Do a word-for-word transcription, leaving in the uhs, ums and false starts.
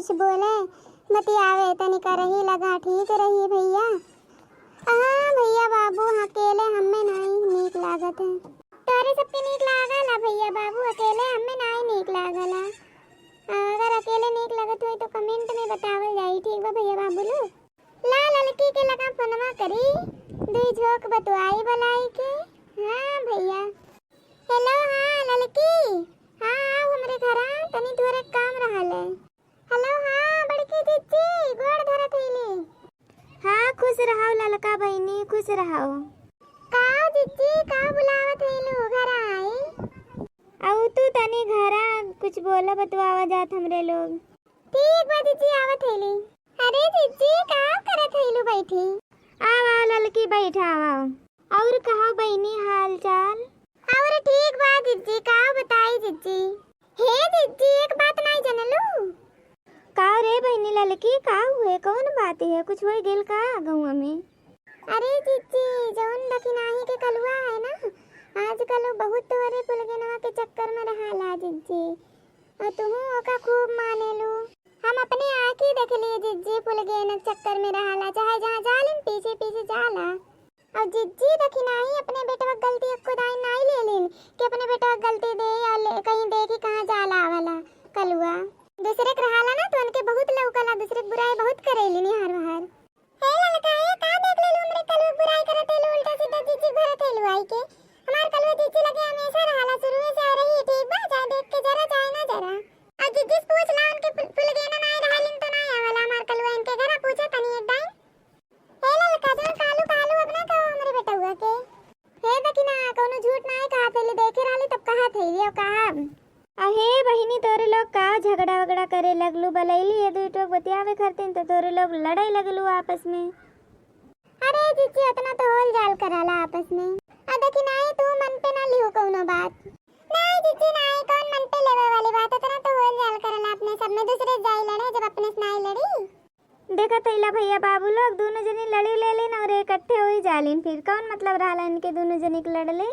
कुछ बोले, बतियावे तनिका रही लगा ठीक रही भइया। हाँ भइया बाबू, अकेले हमें नाहीं नीक लागत है। तोहरे सबके नीक लागला भइया बाबू, अकेले हमें नाहीं नीक लागला। अगर अकेले नीक लागत होई तो comment में बतावल जाई, ठीक बा भइया बाबू लोग। ला ललकी के लगा फोनवा करी, दुई झोंक बतुआई बलाई के। हाँ भइया। Hello, हाँ ललकी, हाँ आओ हमरे घरा, तनी तोहरे काम रहल है। Hello, हाँ बड़की जिज्जी, गोड़ धरत हईली। हाँ खुश रहो ललका बहिनी, खुश रहो। का जिज्जी, का बुलावत हईलू, घर आई? आऊ तू तनी घरा कुछ बोला बतुआवा जात हमरे लोग। ठीक बा जिज्जी, आवत हईली। अरे जिज्जी, का करत हईलू बैठी? आवा ललकी, बैठा आवा। और कहो बहिनी हाल चाल? और ठीक बा जिज्जी, का बताई जिज्जी? हे जिज्जी, एक बात नाई जनलू? का रे बहिनी ललकी, का हुए, कौन बात है, कुछ हो गेल का गौवा में? अरे जिज्जी, जौन दखिनाही के कलुआ है ना, आजकल वो बहुत तोहरे फुलगेनवा के चक्कर में रहाला जिज्जी, और तुहू ओका खूब मानेलू। हम अपने आँखी देखली जिज्जी, फुलगेन के चक्कर में रहाला, चाहे जहाँ जालिन पीछे पीछे जाला। और जिज्जी दखिनाही अपने बेटवा के गलती एक्को दाईं नाई लेलिन कि अपने बेटवा के गलती दे या ले, कहीं देखी कहाँ जाला आवाला कलुआ। दूसरे के रहाला ना तो उनके बहुत लौकला, दूसरे के बुराई बहुत करेलिन हर हर। हे ललका, ए का देख लेलू हमरे कलुआ के बुराई करत हेलू, उल्टा सीधा जिज्जी भरत हेलू आई के। हमार कलुआ जिज्जी लगे हमेशा रहाला, शुरुए से आ रही, ठीक बा, चाहे देख के जरा चाहे ना जरा। और जिज्जी से पूछ ला, उनके फुल-, फुलगेना नाई रहलिन तो नाई आवाला हमार कलुआ, इनके घरा पूछा तनी एक दाईं। हे ललका, जौन कालू कहलू अब ना कहो हमरे बेटउआ के। हे दखिना, कौनो झूठ नाई कहत हेली, देखे रहली तब कहत हेली, अब कहा। अहे बहिनी, तोरे लोग का झगड़ा वगड़ा करे लगलू? बलैली ये दुई टोक बतियावे खरतिन तो तोरे लोग लड़ाई लगलू आपस में। अरे जिज्जी, उतना तो होल जाल कराला आपस में। आ दखिनाई, तू मन पे ना लिहो कौनो बात। नाई जिज्जी नाई, कौन मन पे लेवे वाली बात, उतना तो होल जाल कराला अपने सब में, दूसरे जाई लड़े जब अपने से नाई लड़ी। देखत हईला भइया बाबू लोग, दोनों जनी लड़ी लेलिन और इकट्ठे होई जालिन, फिर कौन मतलब रहला इनके दोनों जनी के लड़ले?